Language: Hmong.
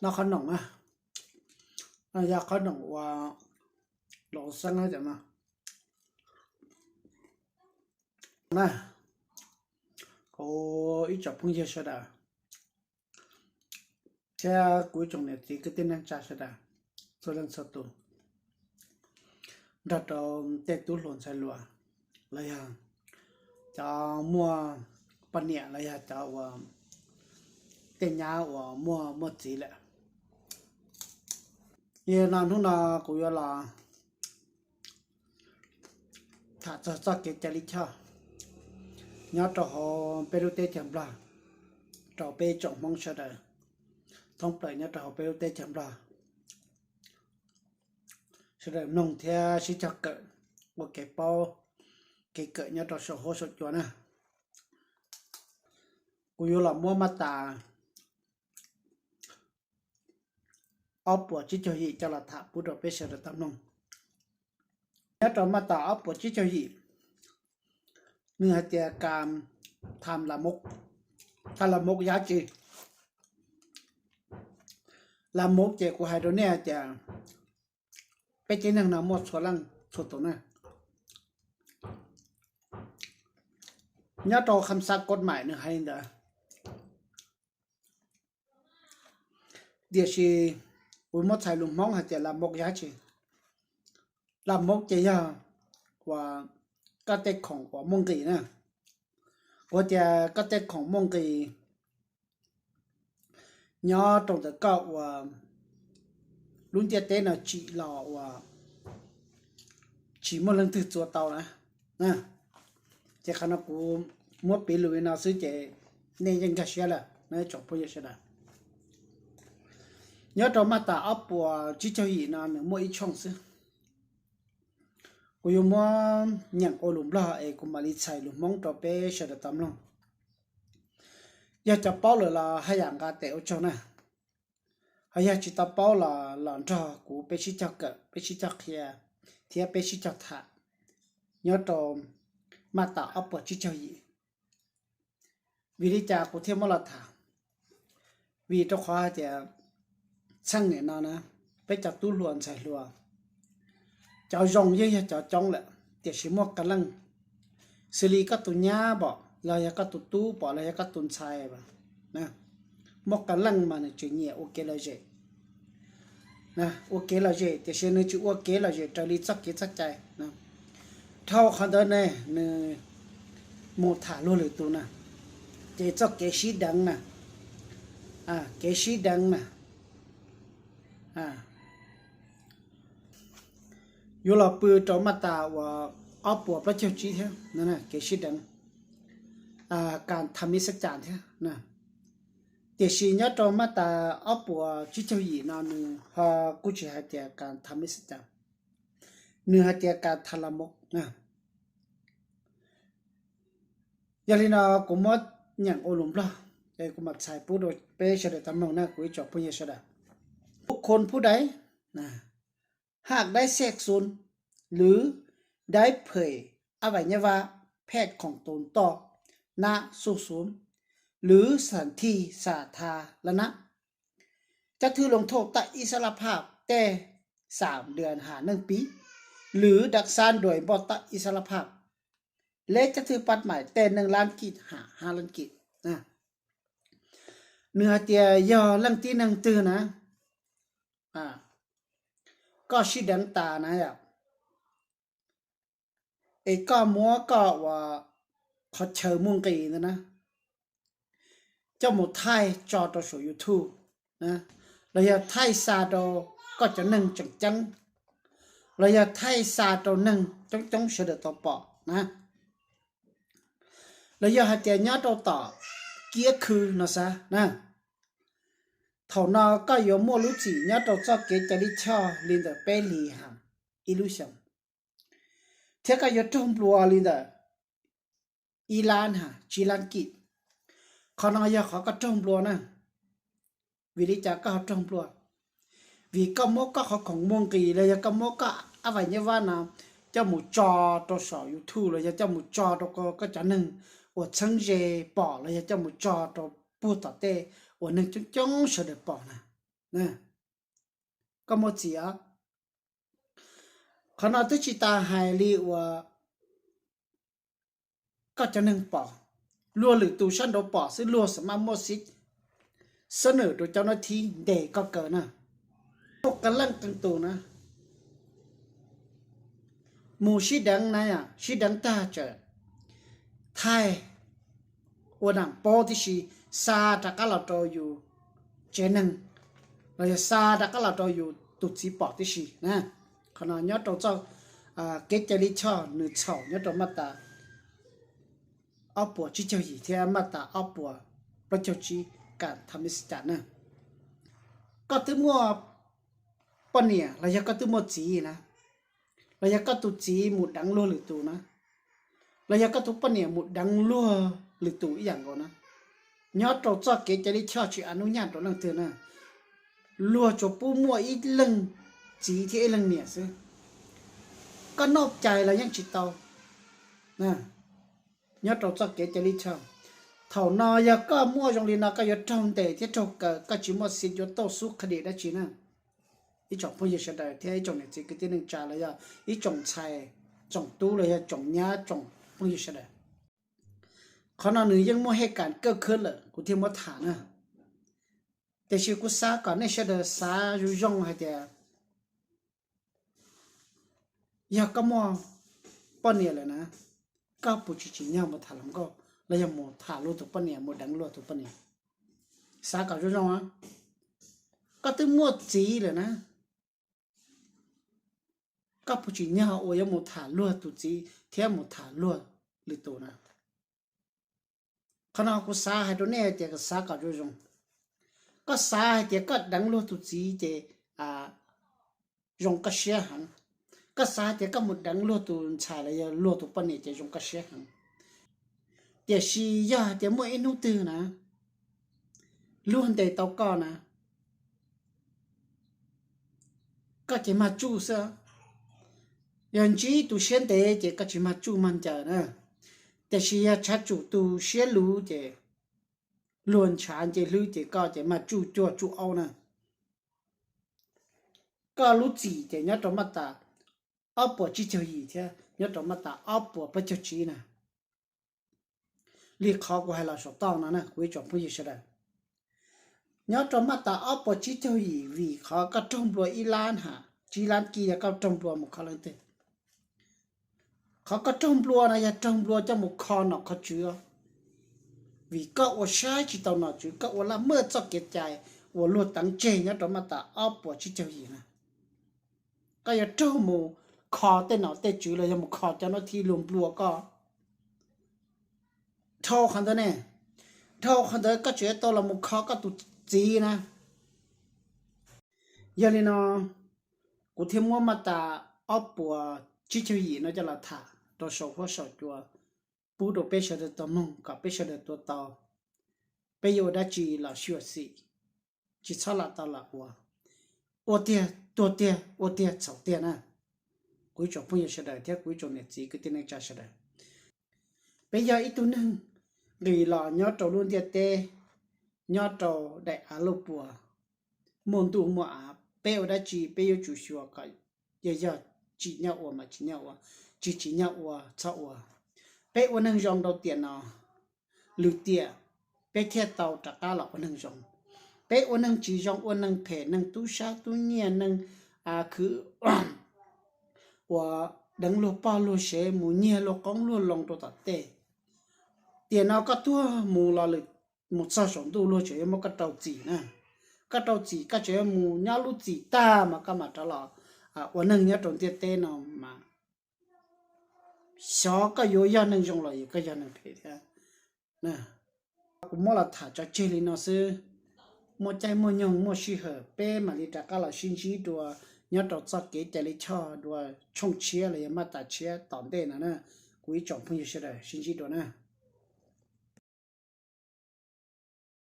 Noj qhob noom na, no yog qhob noom uas los xeeb na cov no na. Kuv ib tsoom phooj ywg sawv daws thiab kuv ib tsoom niam txiv kwv tij neej tsa sawv daws txhua leej txhua tus, nrog rau tej tub hluas ntxhais hluas, los yog cov muaj poj niam los yog cov uas tej nyab uas muaj muaj txiv lawm. Yog no hnub no kuv yuav los tham txog txoj kev cai lij choj nyob rau hauv peb lub teb chaws Nplog rau peb tsoom Hmoob sawv daws thoob plaws nyob rau hauv peb lub teb chaws Nplog sawv daws mloog thiab sib cog kawm ua kev paub kev kawm nyob rau saum huab saum cua na. Kuv yuav los muab maj tas ob puas tsib caug yim coj los tham pub rau peb sawv daws tau mloog. Nyob rau maj tas ob puas tsib caug yim, nws hais tias kas tham las mov, tham las mov yab tsi. Las mov ces kuv hais rau nej hais tias peb tib neeg no muaj txhua leej txhua tus na. Nyob rau kham xav kod maim nws hais li ntawd, tiam sis kuv muab txhais lus Hmoob hais tias las mov yab tsi. Las mov ces yog uas koj tej khoom uas muaj nqis na. Kuv tias koj tej khoom muaj nqis nyob rau ntawm koj uas lub ntiaj teb no tsim los uas tsis muaj leej twg txua tau na. Ces qhov no kuv muab piv lus li no xwb ces nej yeej nkag siab lawm no tsoom phooj ywg sawv daws. Nyob rau maj tas ob puas tsib caug yim no nws muaj ib tshooj xwb. Kuv yuav muab nyeem ua lus Nplog es kuv mam li txhais lus Hmoob rau peb sawv daws tau mloog. Yog cov paub lawm los haj yam nqa tes ua tsaug na. Ho yog tsis tau paub los los nrog kuv peb sib cog kawm, peb sib cog qhia, thiab peb sib cog tham nyob rau maj tas ob puas tsib caug yim. Vim li cas kuv thiaj muab los tham? Vim rau qhov hais tias txheej niam no na, peb cov tub hluas ntxhais hluas, cov zoo yeej yog cov coob lawm, tiam sis muaj qee leej, xws li koj tus nyab pom los yog koj tus tub pom los yog koj tus ntxhais, muaj qee leej mas nws tseem nyiam ua kev lom zem, ua kev lom zem tiam sis nws tsis ua kev lom zem raws li txoj kev txoj cai. Dhau qhov ntawd ne, nws mus tham luag lwm tus na, ces txoj kev sib deev na, kev sib deev na, yuav los pw rau maj tas uas ob puas plaub caug tsib thiab, kev sib deev, kas tham mis sab cas thiab. Tiam sis nyob rau maj tas ob puas tsib caug yim no nws ho kuj tsis hais tias kas tham mis sab cas, nws hais tias kas tham las mov. Yog li no kuv muab nyeem ua lus Nplog, kuv mam txhais pub rau peb sawv daws tau mloog na kuv ib tsoom phooj ywg sawv daws. Buv khuv phuv daiv, haj daiv xej xun, lwv daiv phem, a vais nyab vab, phej khoom tus toj, nab xuj xun, lwv xam thij xa tha la nab, cab thwj loo thauj taj ib sab laj phaj tej xam dws ham neej piv, lwv dam xab nruas npoj taj ib sab laj phaj, leb cab thwj pab maim tej neej lab kij ham hab lab kij. Nws hais tias yog leej tib neeg twg na, koj sib deev tas na yom, es koj muab koj uas qhov chaw muaj nqis ntawd na, coj mus thaij tso rau saum YouTube, los yog thaij xa rau koj cov neeg tseem ceeb, los yog thaij xa rau neeg coob coob sawv daws tau pom na, los yog hais tias nyob rau tom kiab khw no xav na, thaum no koj yuav muaj lub txim nyob rau txoj kev cai lij choj li ntawm peb hlis ham ib lub xyoos, thiab koj yuav raug nplua li ntawm ib lab ham tsib lab kij. Qhov no yog qhov koj raug nplua na. Vim li cas koj ho raug nplua? Vim koj muab koj qhov khoom muaj nqis los yog koj muab koj ab vais nyab vab no coj mus tso rau saum YouTube los yog coj mus tso rau koj cov neeg uas txheeb ze pom los yog coj mus tso rau puag tom tej uas neeg coob coob sawv daws pom na. Koj muaj txiv os. Qhov no twb tsis tas hais li uas koj cov neeg pom, luag lwm tus sab nraud pom xwb luag xam maj muaj xib xab nws rau cov nab thib ntes koj kaw na. Muaj qee leej qee tus na, mus sib deev na, sib deev tag tsawm thaij ua daam paub tib si, xa rov qab los rau yus tsev neeg, los yog xa rov qab los rau yus tus txiv pom tib si na. Qhov no nyob rau txoj kev cai lij choj nws txhaum nyob rau maj tas ob puas tsib caug yim thiab maj tas ob puas plaub caug tsib kam tham mis cas na. Koj twb muaj poj niam los yog koj twb muaj txiv na, los yog koj tus txiv mus deev luag lwm tus na, los yog koj tus poj niam mus deev luag lwm tus ib yam nkaus na, nyob rau txoj kev cai lij choj tsis a nub nyaj rau leej twg na, luag tsuas pub muaj ib leeg txiv thiab ib leeg niam xwb. Koj noj cai los yeej tsis tau. Nyob rau txoj kev cai lij choj, thaum no yog koj muaj zoo li no koj yuav raug ntes thiab raug kaw, koj tsis muaj xim yuav tau xub qhia dim dab tsi na. Ib tsoom phooj ywg sawv daws thiab ib tsoom niam txiv kwv tij neej tsa los yog ib tsoom ntxhais tsoom tub los yog tsoom nyab tsoom phooj ywg sawv daws, qhov no nws yeej muaj hej kas kawj khwb lawm kuv thiaj muab tham na. Tiam sis kuv xav kom nej sawv daws xav zoo zoo hais tias yog koj muaj poj niam lawm na, koj puas tsis tsim nyog mus tham hluas nkauj los yog mus tham luag tus poj niam, mus deev luag tus poj niam? Xav kom zoo zoo, koj twb muaj txiv lawm na, koj puas tsim nyog uas yuav mus tham luag tus txiv thiab mus tham luag lwm tus na? Qhov no kuv xav hais rau nej hais tias xav kom zoo zoo. Koj xav hais tias koj deev luag tus txiv ces zoo koj siab heev. Koj xav hais tias koj mus deev luag tus ntxhais los yog luag tus poj niam ces zoo koj siab heev. Tiam sis yog hais tias muaj ib hnub twg na, luag ntes tau koj na, koj ces mag tsuj xwb. Yog ntsib tus siab ntev ces koj tsis mag tsuj mag ncaws na. Tiam sis yog tshav tsum tus siab luv ces luag ntshav nce hlwb ces koj ces mag tsuj cuag tsuj aub na. Koj lub txim ces nyob rau maj tas ob puas tsib caug yim thiab nyob rau maj tas ob puas plaub caug tsib na. Li qhov kuv hais los saum toj no na kuv ib tsoom phooj ywg sawv daws, nyob rau maj tas ob puas tsib caug yim vim qhov koj raug nplua ib lab ha, tsib lab kij yog koj raug nplua mus kho leej twg. Qhov koj raug nplua no yog raug nplua coj mus kho nom kho tswv, vim koj ua saib tsis tau nom tswv, koj ua laj maj txoj kev cai uas luag teev tseg nyob rau maj tas ob puas tsib caug yim na. Koj yuav raug mus kho tej nom tej tswv los yog mus kho cov nab thib luag nplua koj. Dhau qhov ntawd ne, dhau qhov ntawd koj tseem tau los mus kho koj tus txiv na. Yog li no, kuv thiaj muab maj tas ob puas tsib caug yim no coj los tham rau saum huab saum cua, pub rau peb sawv daws tau mloog kom peb sawv daws tuav tau. Peb yuav ua dab tsi los xyuam xim, tsis txhob lam tau lam ua. Ua tiag tuag tiag, ua tiag txhaum tiag na. Kuv ib tsoom phooj ywg sawv daws thiab kuv ib tsoom niam txiv kwv tij neej tsa sawv daws, peb yog ib tug neeg nqis los nyob rau lub ntiaj teb, nyob rau daim av luj puas, muaj ntuj muaj av, peb ua dab tsi peb yuav tsum xyuas kom yog yog tsim nyog ua mas tsim nyog ua, tsis tsim nyog ua txhob ua. Peb ua neeg zoo rau tiam no, lwm tiam peb thiaj tau rov qab los ua neeg zoo. Peb ua neeg tsis zoo, ua neeg phem, neeg tub sab tub nyiag, neeg khwv, uas deev luag poj luag sev, mus nyiag luag qoob luag loo rau tom tej, tiam no koj tuag mus los lwm, mus txog saum ntuj luag tseem yuav muab koj rau txim na. Koj rau txim koj tseem yuav mus nyob lub txim tag mas koj mam rov los ua neeg nyob rau ntiaj teb no mas xyov koj yuav yog neeg zoo los yog koj yog neeg phem thiab. Kuv muab los tham tso tseg li no xwb. Muaj caij muaj nyoog muaj sij hawm peb mam li rov qab los sib ntsib dua nyob rau txoj kev cai lij choj dua tshooj tshiab los yog maj tas tshiab tom ntej no na. Kuv ib tsoom phooj ywg sawv daws sib ntsib dua na.